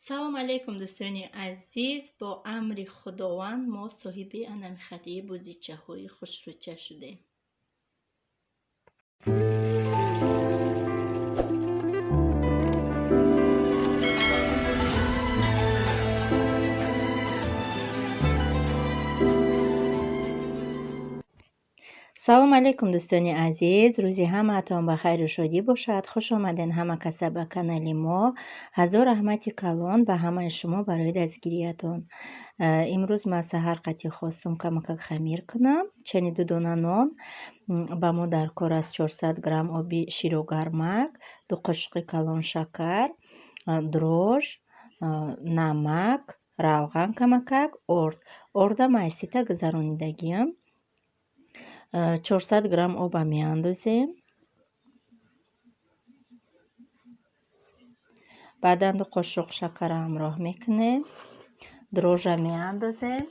Салом алейкум, дӯстони азиз. Бо амри Худованд мо соҳиби анамихатии бозичаҳои хушрӯча шудем. Салом алейкум, дӯстони азиз. Рӯзи ҳамаатон ба хайру шодӣ бошад. Хуш омаден ҳама каса ба канали мо. Ҳазор раҳмати калон ба ҳамаи шумо барои дастгириятон. Имрӯз ман саҳар қатӣ хостум камакак хамир кунам. Чани ду дона нон ба мо дар кор аст: 400 грамм оби ширу гармак, 2 қошуқи калон шакар, дрожж, намак, равған камакак, орд. Орда майсита гузаронидагиам. 400 грамм оба меандозем. Баъдан 2 қошуқ шакара ҳамроҳ мекунем. Дрожжа меандозем.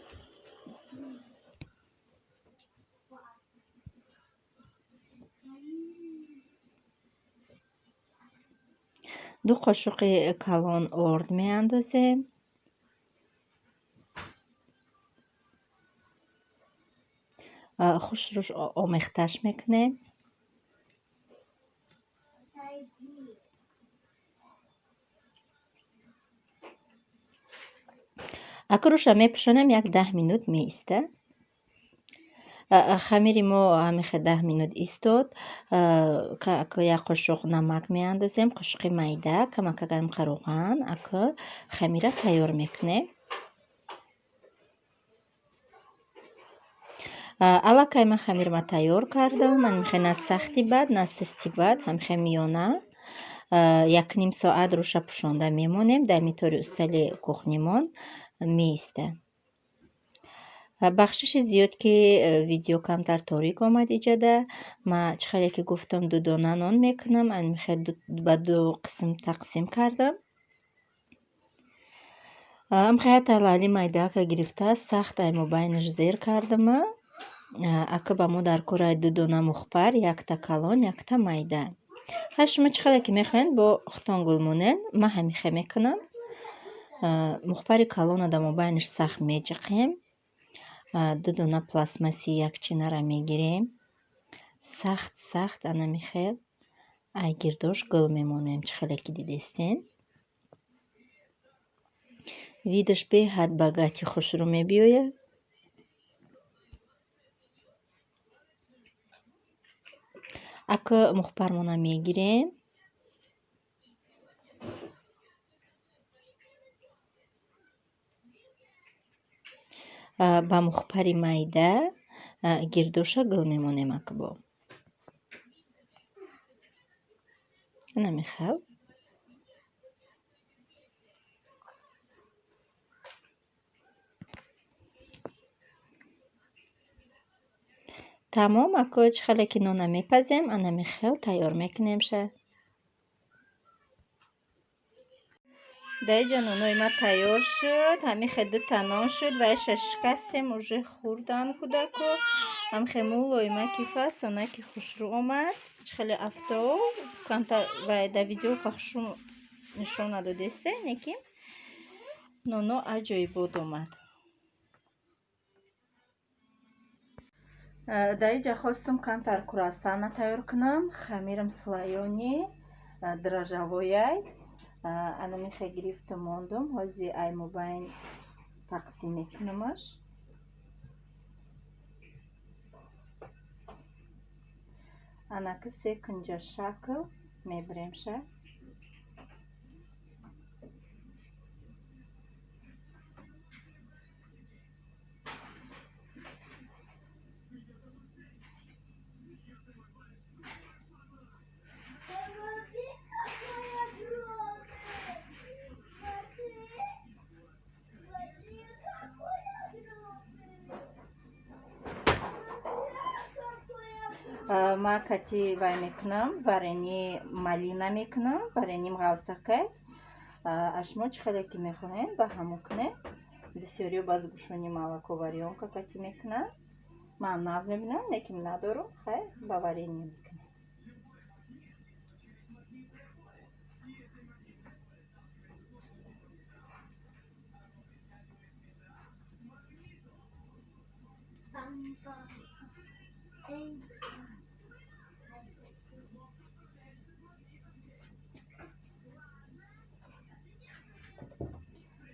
2 қошуқи калон орд меандозем. Хушрӯш омехташ мекунем. Акруша мепӯшонем, як 10 минут меиста. Хамири мо ҳамихе 10 минут истод. Як қошуқ намак меандозем, қошуқи майда, камакагам равған. Аку хамира тайёр мекунем. Аллакай ман хамирма тайёр кардам. Ман мехе на сахти бад, на систи бад, ҳамихе миёна. 1,5 соат рӯша пӯшонда мемонем. Дар митори устали кухнимон меиста. Бахшиши зиёд, ки видео камтар торик омад иҷада. Ма чӣ хеле ки гуфтам, ду дона нон мекунам. Мехе ба ду қисм тақсим кардам. Амхе лали майдака гирифта, сахт ай мобайнаш зер кардама. Ака ба мо дар кораи ду дона мухпар, якта калон, якта майда. Ҳар шумо чӣ хеле ки мехоҳед, бо хутон гул монен. Ман ҳамихе мекунам. Мухпари калона дар мобайнаш сахт меҷиқем. Ду дона пластмасси якчинара мегирем. Сахт сахт анамихел ай гирдош гул мемонем, чӣ хеле ки дидестен. Видаш беҳад богатый хушрӯ мебиёяд. Ака мухпармона мегирем. Ба мухпари майда гирдоша гул мемонем акбо. Намехал. Тамом, аку чӣ хеле ки нона мепазем, анами хел тайёр мекунем ша. Дар иҷа нонои ма тайёр шуд. Ҳамихе дута нон шуд ва иша шикастем, уже хӯрдан кӯдаку. Ҳамихе мулоима ки фасона ки хушрӯ омад. Чӣ хеле афтов, камтар ва дар видео ка хушрӯ нишон надодесте, лекин ноно аҷоибот омад. Дар иҷа хостум камтар круассана тайёр кунам. Хамирам слоёный, дрожжевой. Анамихе гирифтам, мондум. Ҳози ай мобайн тақсим мекунамаш. Анаки се кунҷа шакл мебиремша. Ма кати вай мекунам, варенье малина мекунам, вареньем ғавсакай. А шумо чӣ хеле ки мехоҳем, ба ҳамон кунем. Бисёриё ба сгущённый молоко варёнка кати мекунам. Ман нағз мебинам, лекин надорум, хай ба варенье мекунем.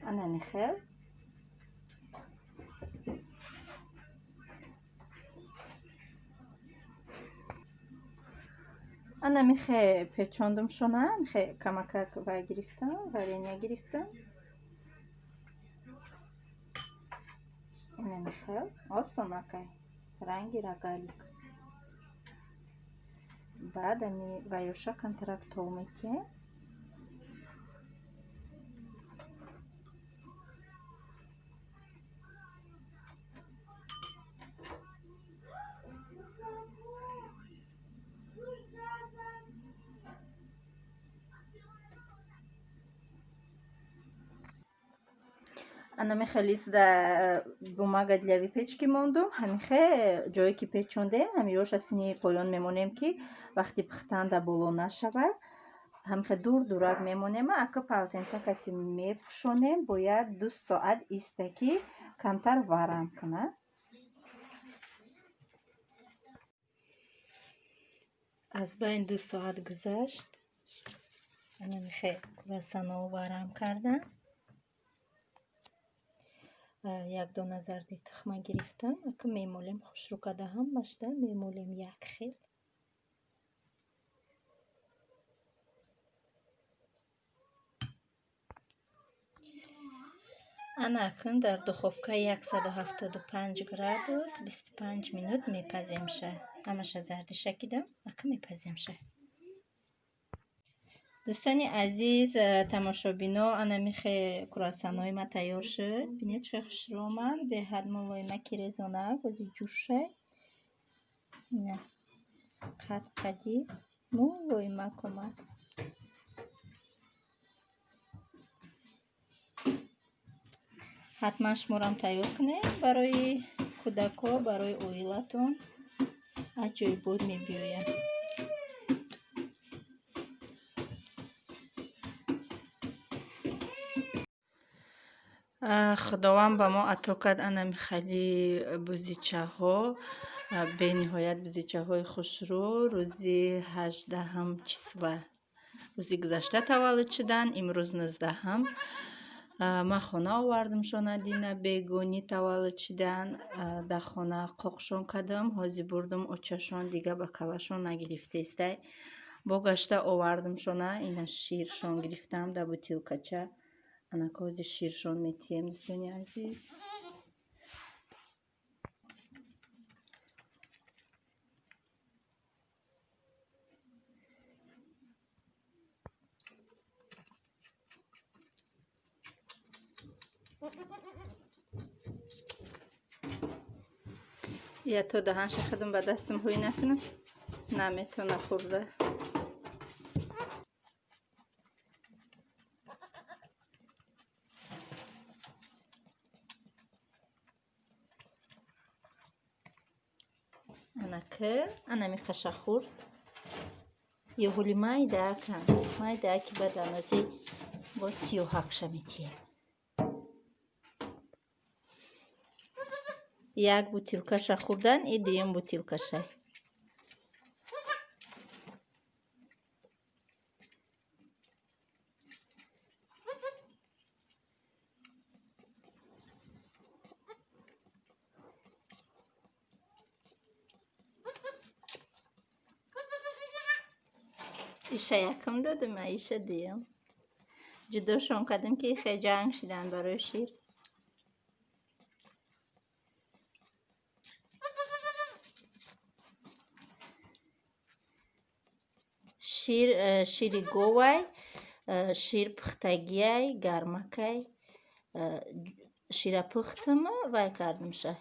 Ана михел. Ана михе печондум шона, михе камакак вай гирифтам, варенья гирифтам. Ана михел, осонакай, ранги рогалик. Баъд ами вайоша камтарак тов метиҳем. Ана михелис да бумага для выпечки мондум. Ҳамихе ҷое ки печондем, ҳамиёша сини поён мемонем, ки вақти пухтан да боло нашавад. Ҳамихе дур дурак мемонем, ака полотенца кати мепӯшонем, бояд 2 соат иста, ки камтар варам кунад. Аз байн 2 соат гузашт. Ана михе круассанҳо варам кардам. Як дона зарди тухма гирифтам. Ака мемолем хушрӯ карда ҳамашда мемолем як хел. Ана акун дар духовка 175 градус 25 минут мепаземша. Ҳамаша зардиша кидам, ака мепаземша. Дӯстони азиз, тамошобино, ана михе круассанҳои ма тайёр шуд. Бинед чӣ хушрӯ омад, беҳад мулоима ки резона, бози ҷӯшай. Ина қад қади мулоимак омад. Ҳатман шуморам тайёр кунед барои кӯдако, барои оилатон. Аҷоибот мебиёяд. Худованд ба мо ато кард ана михали бузичаҳо, бениҳоят бузичаҳои хушрӯ. Рӯзи 18 числа, рӯзи гузашта таваллуд шуданд, имрӯз 19. Ман хона овардамшона, дина бегонӣ таваллуд шуданд. Дар хона қоқшон кардам, ҳозир бурдум очашон, дига ба калашон нагирифтестай. Бо гашта овардамшона, ина ширшон гирифтам дар бутилкача. Анака ҳозир ширшон метиҳем, дӯстони азиз. Я то даҳанша худам ба дастам ҳӯй накунам, наметавона хӯрда. Анака, ана миқаша хӯрд. Ёҳули майдаакам, майдааки баъд анози боз сиёҳакша метиҳем. Як бутилкаша хӯрдан и дуюм бутилкаша. Иша якум додум, а иша дуюм. Ҷудошон кардем, ки хе ҷанг шиданд барои шир. Шир, шири говай, шир пухтагиай, гармакай. Шира пухтам, вай кардамша.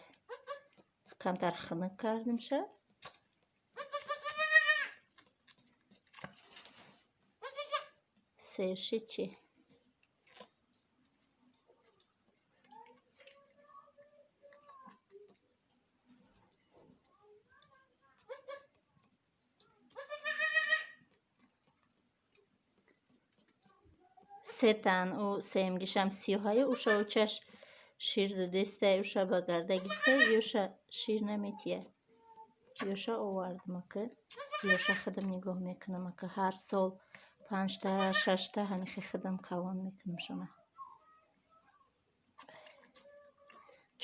Камтар хунук кардамша. Серши чӣ? Сетан, ӯ сеюмгишам сиёҳаю, ӯшовчаш Шир додестай, уша ба гарда гирифта, ёша шир наметия. Ёша овардам ака. Ёша худам нигоҳ мекунам ака. Ҳар сол 5та, 6та ҳамихе худам калон мекунам шуна.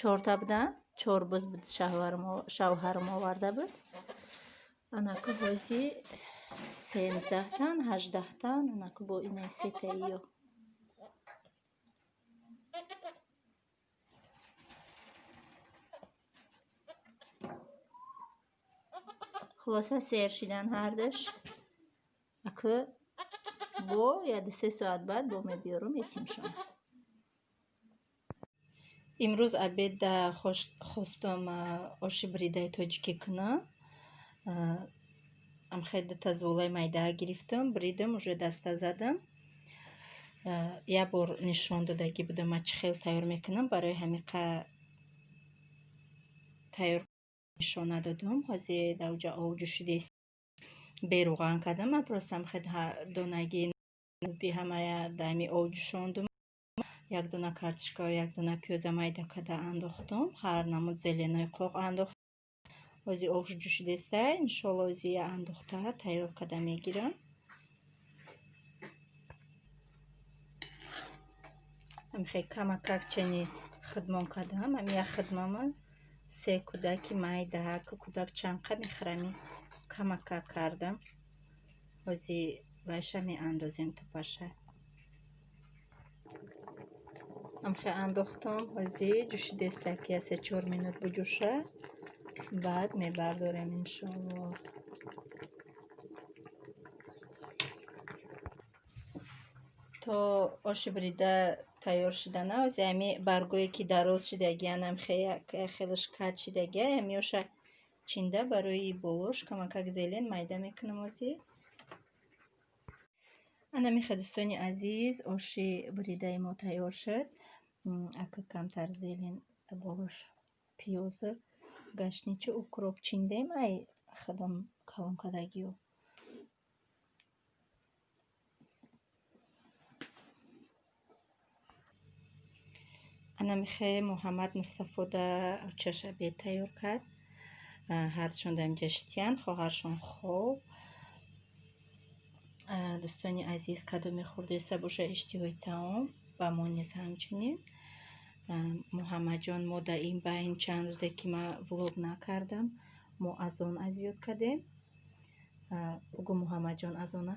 4та будан, 4 буз буд шавҳарам оварда буд. Анаку ҳози 13тан, 18тан, анаку бо инаи сетаиё. Хулоса сер шидан ҳардаш. Аку бо 1-3 соат баъд бо мебиёрум етимшон. Имрӯз обедда хостам оши бридаи тоҷикӣ кунам. Амхе дута золаи майда гирифтам, бридам, уже даста задам. Як бор нишон додагӣ будам, ман чӣ хел тайёр мекунам, барои ҳамиқа тайёр нишон надодум. Ҳозир дар уҷа об ҷӯшидааст, беруған кардам. Ман просто амхе донаги би ҳамая дар ҳами об ҷӯшондум. Як дона картошка, як дона пиёза майда карда андохтум. Ҳар намуд зеленои қоқ андохтум. Ҳозир об ҷӯшидааст, иншоалло ҳозир я андохта тайёр карда мегирам. Ҳамихе камакак чени хидмон кардам. Ҳами як хидмама се кӯдаки майда, кӯдак чанқа мехӯрами камакак кардам. Ҳозир вайша меандозем тупаша. Ҳамихе андохтум, ҳозир ҷӯшидааст, ки 3-4 минут буҷӯша, баъд мебардорем иншоалло. То оши брида тайёр шидана, ҳозир ҳами баргое ки дароз шидагиан, ҳамихе хелаш каҷ шидагия, ҳами оша чинда барои болош камакак зелен майда мекунам ҳозир. Ана михе дӯстони азиз, оши бридаи мо тайёр шуд. Ака камтар зелен болош пиёзу гашничу укроп чиндем, ай худам калон кардагиё. Ана михе Муҳаммад Мустафода очаш обед тайёр кард. Ҳардушон дар инҷа шитиянд, хоҳаршон хоб. Дӯстони азиз, кадоме хӯрдаиста боша иштиҳои таом, ба мо низ ҳамчунин. Муҳаммадҷон, мо дар ин байн чанд рӯзе ки ман влог накардам, мо азон азёд кардем. Бугӯ Муҳаммадҷон азона.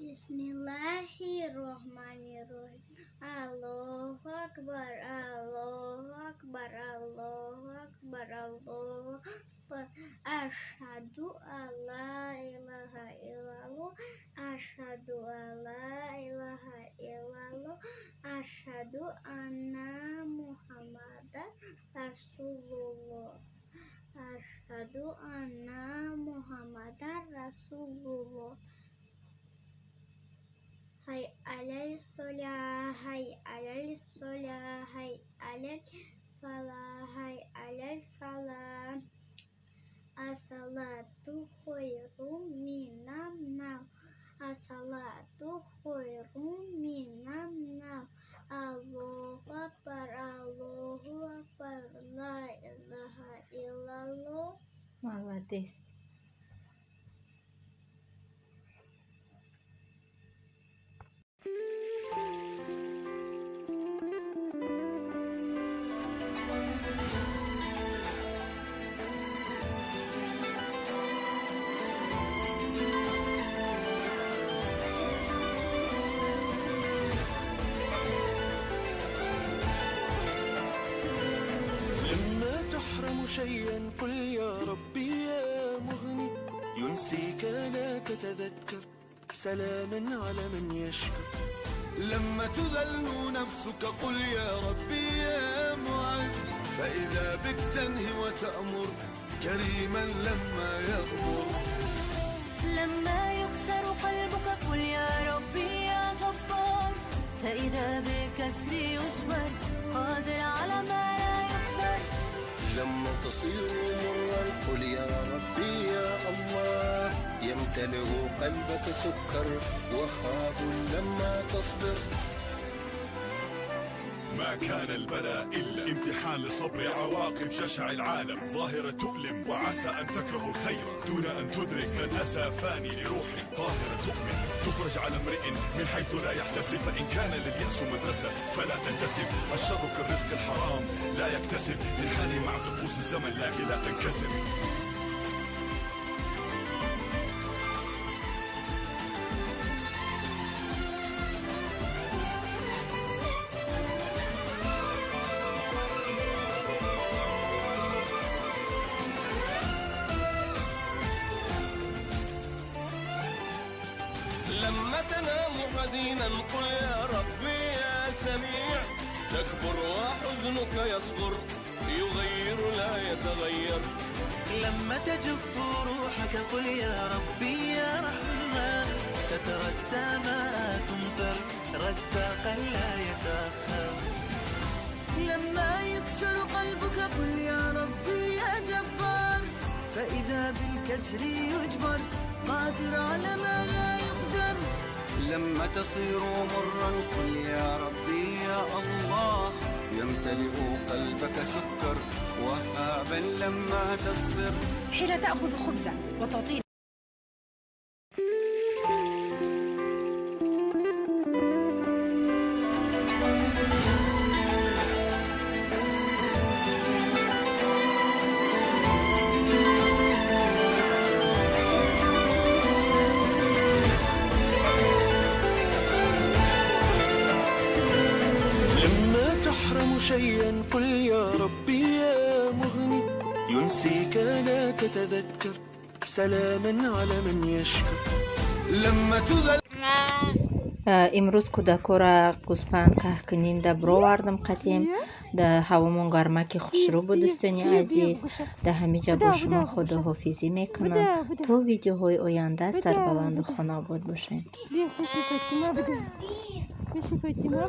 Бисмиллаҳи-роҳмани-роҳим. Аллоҳу акбар, Аллоҳу акбар, Аллоҳу акбар, Аллоҳу акбар. Ашҳаду алла илаҳа иллаллоҳ, ашҳаду алла илаҳа иллаллоҳ, ашҳаду анна Муҳаммадан расулуллоҳ, ашҳаду анна Муҳаммадан расулуллоҳ. Ҳай алал солаҳ, ҳай алал солаҳ, ҳай алал фалаҳ, ҳай алал фалаҳ. Ассалату хайрум минан навм, ассалату хайрум минан навм. Аллоҳу акбар, Аллоҳу акбар, ла илаҳа иллаллоҳ. Молодец. شيئا قل يا ربي يا مغني ينسيك لا تتذكر سلاما على من يشكر. لما تذل نفسك قل يا ربي يا معز فإذا بك تنهي وتأمر كريما لما يغمر. لما يكسر قلبك قل يا ربي يا جبار فإذا بالكسر يجبر قادر على ما لا يقدر. لما تصير مرا قل يا ربي يا الله يمتلئ قلبك سكر وخاب لما تصبر. ما كان البلاء إلا امتحان للصبر، عواقب جشع العالم ظاهرة تؤلم، وعسى أن تكره الخير دون أن تدرك. فالأسى فاني لروح طاهرة تؤمن، تفرج على امرئ من حيث لا يحتسب. فإن كان لليأس مدرسة فلا تنتسب، الشر كالرزق الحرام لا يكتسب. انحني مع طقوس الزمن لكن لا تنكسر. لما تنام حزينا قل يا ربي يا سميع، تكبر وحزنك يصغر، يغير لا يتغير. لما تجف روحك قل يا ربي يا رحمن، سترى السماء تمطر رزاقا لا يتأخر. لما يكسر قلبك قل يا ربي يا جبار، فإذا بالكسر يجبر، قادر على ما لا يقدر. لما تصير مرا قل يا ربي يا الله، يمتلئ قلبك سكر وهابا لما تصبر. حين تأخذ خبزا وتعطيه شيئا قل يا ربي يا مغني، ينسيك لا تتذكر، سلاما على من يشكر. لما تذل Имрӯз кӯдакора гӯспанд каҳкунинда бировардам қатим. Да ҳавомон гармаки хушрӯ буд, дӯстони азиз. Да ҳамиҷа бо шумо худоҳофизӣ мекунам. То видеоҳои оянда сарбаланду хонаобод бошед. Фатима.